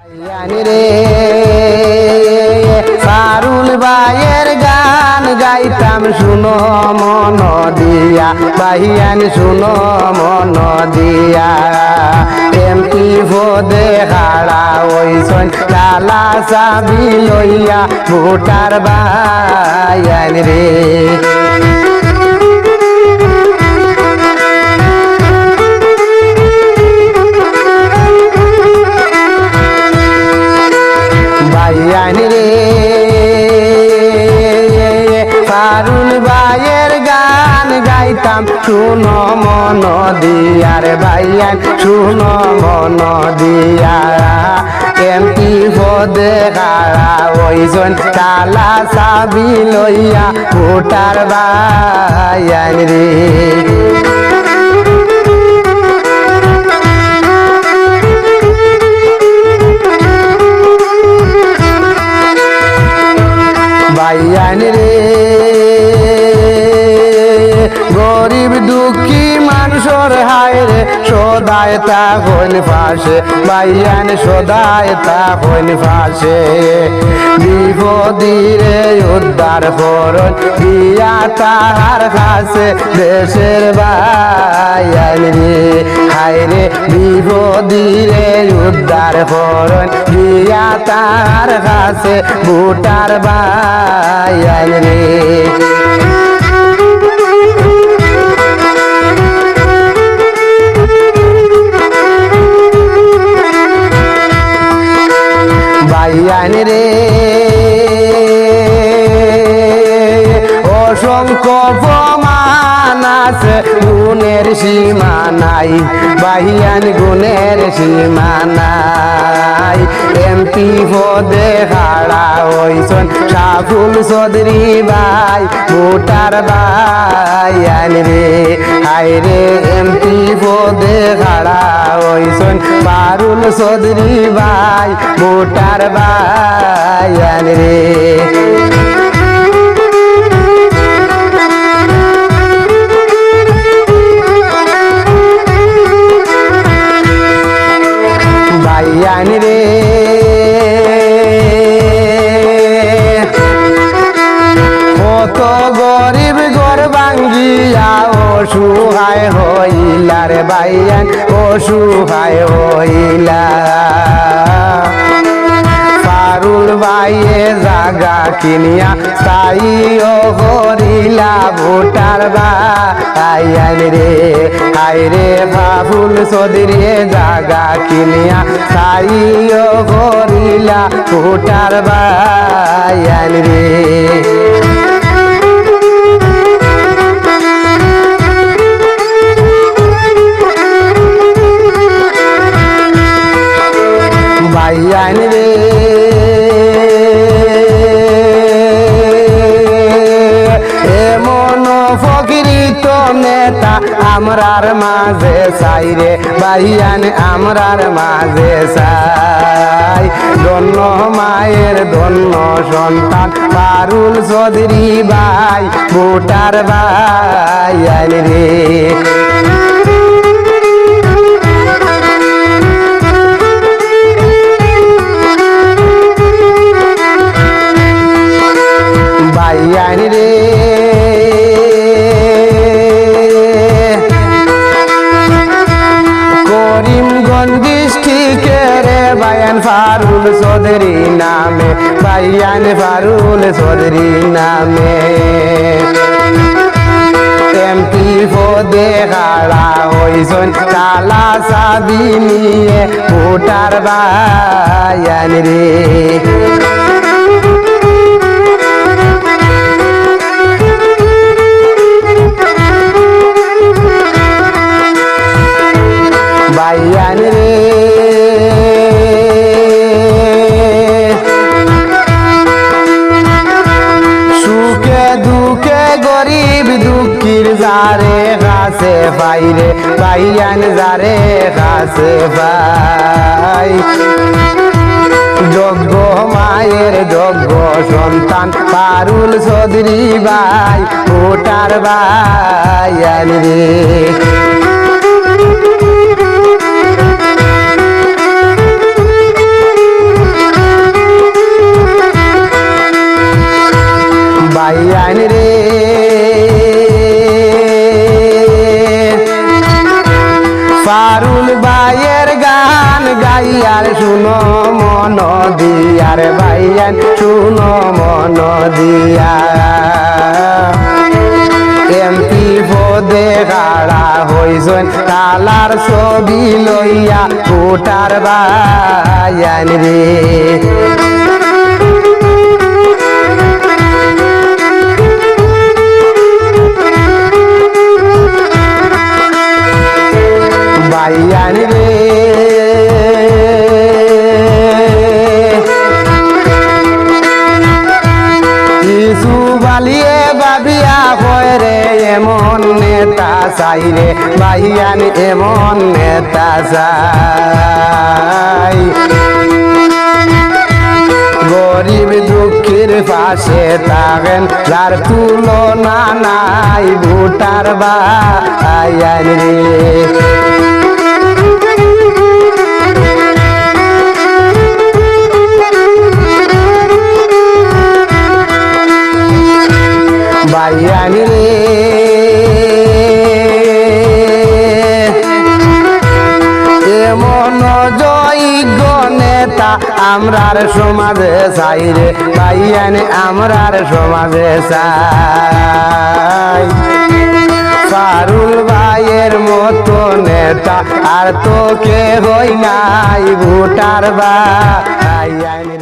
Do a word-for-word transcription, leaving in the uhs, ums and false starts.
ভাইয়ান রে, ফারুল ভাইয়ের গান গাইতাম, শুনো মন দিয়া। ভাইয়ান শুনো মন দিয়া। এমপি পদে খাড়া অইছইন, তালা চাবি লইয়া, ভোটার ভাইয়ান রে। ভাইয়ান রে, ফারুল ভাইয়ের গান গাইতাম, শুনো মন দিয়া রে ভাইয়ান, শুনো মন দিয়া। এমপি পদে খাড়া অইছইন, তালা চাবি লইয়া, ভোটার ভাইয়ান রে। ভাইয়ান রে, গরিব দুঃখী মানষর হায় রে, সদায় থাকইন পাশে, ভাইয়ান সদায় থাকইন পাশে। বিপদিরে উদ্ধার করইন, দিয়া তাহার কাছে দেশের ভাইয়ান রে। হায় রে, বিপদিরে উদ্ধার করইন, দিয়া তার কাছে ভোটার ভাইয়ান রে। ভাইয়ান রে, অসংখ্য প্রমাণ আছে, গুণের সীমা নাই, ভাইয়ান গুণের সীমা নাই। এমপি পদে খাড়া অইছইন সাফুল চৌধুরী ভাই, ভোটার ভাইয়ান রে। হায় রে, এমপি পদে খাড়া অইছইন ফারুল চৌধুরী ভাই, ভোটার ভাইয়ান রে। ভাইয়ান রে, কত গরিব ঘর ভাঙ্গিয়া অসহায় হইলা রে ভাইয়ান, অসহায় হইলা। ফারুল ভাইয়ে জাগা কিনিয়া স্থায়ীও করিলা ভোটার ভাইয়ান রে। হায় রে, ফারুল চৌধুরীয়ে জাগা কিনিয়া স্থায়ীও করিলা ভোটার ভাইয়ান রে। ভাইয়ান রে, এমন প্রকৃত নেতা আমরার মাঝে চাই রে, ভাইয়ান আমরার মাঝে চাই। ধন্য মায়ের ধন্য সন্তান ফারুল চৌধুরী ভাই, ভোটার ভাইয়ান রে। ভাইয়ান রে, করিমগঞ্জ ডিস্ট্রিক্টে রে ভাইয়ান ফারুল চৌধুরী নামে, ভাইয়ান ফারুল চৌধুরী নামে। এমপি পদে খাড়া অইছইন তালা চাবি নিয়ে ভোটার ভাইয়ান রে। ভাইয়ান রে, সুখে দুঃখে গরিব দুঃখীর যারে কাছে পাই রে, ভাইয়ান যারে কাছে পাই। যোগ্য মায়ের যোগ্য সন্তান ফারুল চৌধুরী ভাই, ভোটার ভাইয়ান রে। হুনো মন দিয়া রে ভাইয়াইন, হুনো মন দিয়া। এমপি পদে খাড়া অইছইন কালার ছবি লইয়া ভোটার ভাইয়াইন রে। ভাইয়াইন রে, কিছু বালিয়ে ভাবিয়া কয় রে, এমন নেতা চাই রে ভাইয়াইন, এমন নেতা চাই। গরিব দুঃখীর পাশে থাকেন, যার তুলনা নাই ভোটার ভাইয়াইন রে। ভাইয়াইন রে, এমন যোগ্য নেতা আমরার সমাজে চাই রে ভাইয়াইন, আমরার সমাজে চাই। ফারুল ভাইয়ের মতো নেতা আর তো কেহই নাই ভোটার ভাইয়াইন।